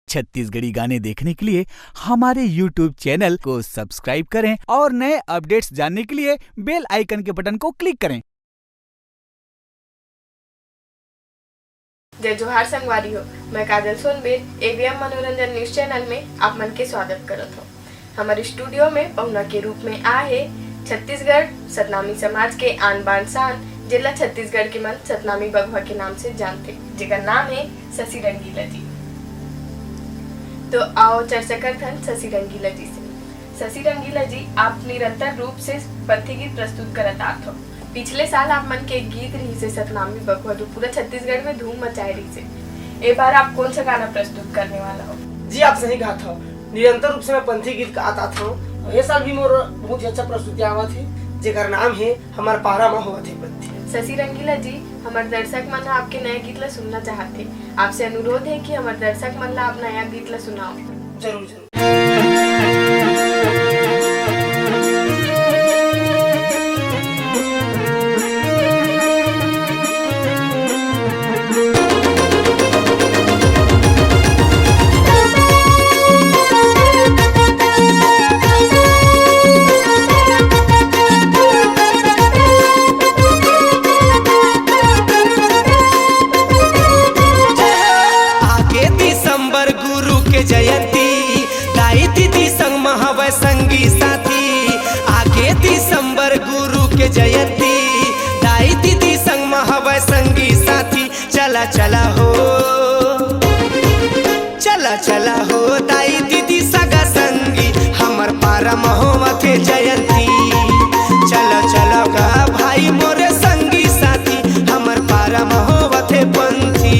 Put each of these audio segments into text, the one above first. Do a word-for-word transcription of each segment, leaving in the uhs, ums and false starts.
छत्तीसगढ़ी गाने देखने के लिए हमारे YouTube चैनल को सब्सक्राइब करें और नए अपडेट्स जानने के लिए बेल आइकन के बटन को क्लिक करें। जय जोहार संगवारी हो, मैं काजल सोनबेर, एवीएम मनोरंजन न्यूज चैनल में आप मन के स्वागत करत हूँ। हमारे स्टूडियो में पहुना के रूप में आए हे छत्तीसगढ़ सतनामी समाज के आन बान शान, जेला छत्तीसगढ़ के मन सतनामी बघवा के नाम से जानथे, जेकर नाम है शशि रंगीला जी। तो आओ चर्चा करथन शशि रंगीला जी से। शशि रंगीला जी, आप निरंतर रूप से पंथी गीत प्रस्तुत करत आत हो। पिछले साल आप मन के एक गीत रहिस हे सतनामी बघवा, जो पूरा छत्तीसगढ़ में धूम मचाए रहिस हे। ए बार आप कौन सा गाना प्रस्तुत करने वाला हो? जी, आप सही कहत हो, निरंतर रूप से मैं पंथी गीत गात आत हूँ। ये साल भी मोर बहुत ही अच्छा प्रस्तुति आवत है, जेकर नाम है हमर पारा म होवत है पंथी। शशि रंगीला जी, हमर दर्शक मन ह आपके नया गीत ला सुनना चाहत हे। आपसे अनुरोध है कि हमर दर्शक मन ला आप नया गीत ला सुनाओ। जरूर, जरूर। आगे दिसंबर गुरु के जयंती, दाई दीदी संग म हवय संगी साथी। आगे दिसंबर गुरु के जयंती, दाई दीदी संग म हवय संगी साथी। चला चला हो, चला चला हो दाई दीदी सगा संगी, हमर पारा म होवथे जयंती। चला चला गा भाई मोरे संगी साथी, हमर पारा म होवथे पंथी।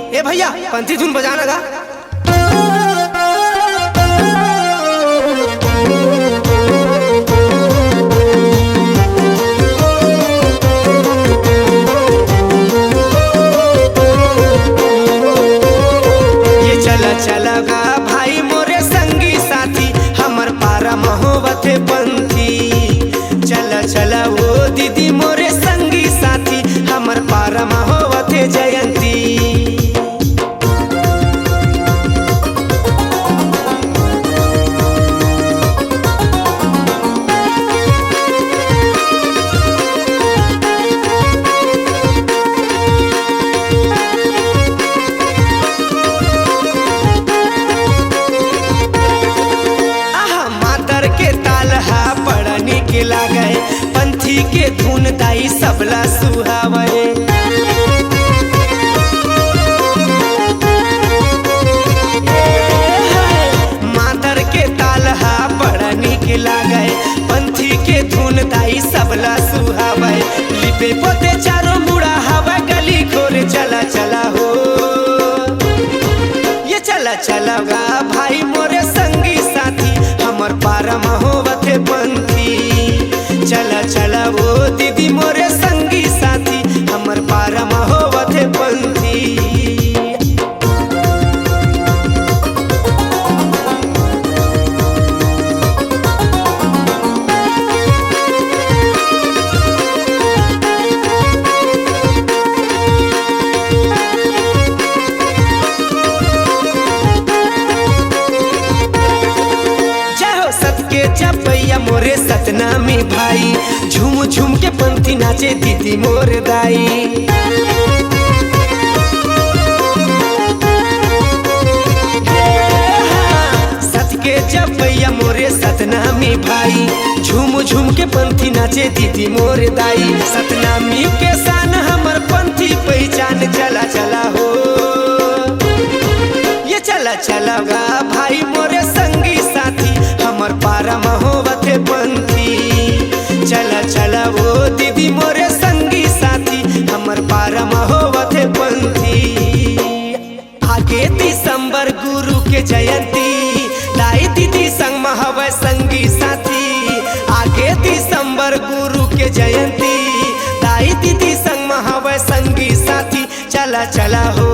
ए भैया, पंथी धुन बजाना गा। ये चला चला गा भाई मोरे संगी साथी, हमर पारा म होवथे पंथी। चला चला ओ दीदी मोरे संगी साथी, हमर पारा म होवथे जयंती। आहा, मातर के ताल हा बड़ा नीक लागय, पंथी के धुन दाई सबला सुहावय। मातर के ताल हा बड़ा नीक लागय, पंथी के धुन दाई सबला सुहावय। लिपे पोते चारों मुड़ा हवय गली खोर, चला चला हो। ये चला चला गा भाई मोरे संगी साथी, हमर पारा म होवथे पंथी। चला चला ओ दीदी मोरे संगी साथी, हमर पारा म होवथे पंथी। जय हो सत के जपैया मोरे सतनामी भाई, झूम झूम के पंथी नाचे दीदी मोर दाई। सत के जपैया मोरे सतनामी भाई, झूम झूम के पंथी नाचे दीदी मोर दाई। सतनामी के शान हमर पंथी पहिचान, चला चला हो। ये चला चला गा भाई मोरे संगी साथी, हमर पारा म होवथे पंथी। चला चला ओ दीदी मोरे संगी साथी, हमर पारा म होवथे पंथी। आगे दिसंबर गुरु के जयंती, दाई दीदी संग म हवय संगी साथी। आगे दिसंबर गुरु के जयंती, दाई दीदी संग म हवय संगी साथी। चला चला हो,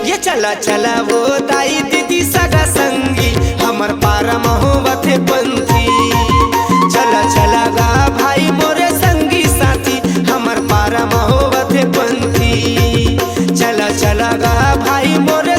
ये चला चला वो दाई दीदी सगा संगी, हमर पारा म होवथे पंथी। चला चला गा भाई मोरे संगी साथी, हमर पारा म होवथे पंथी। चला चला गा भाई मोरे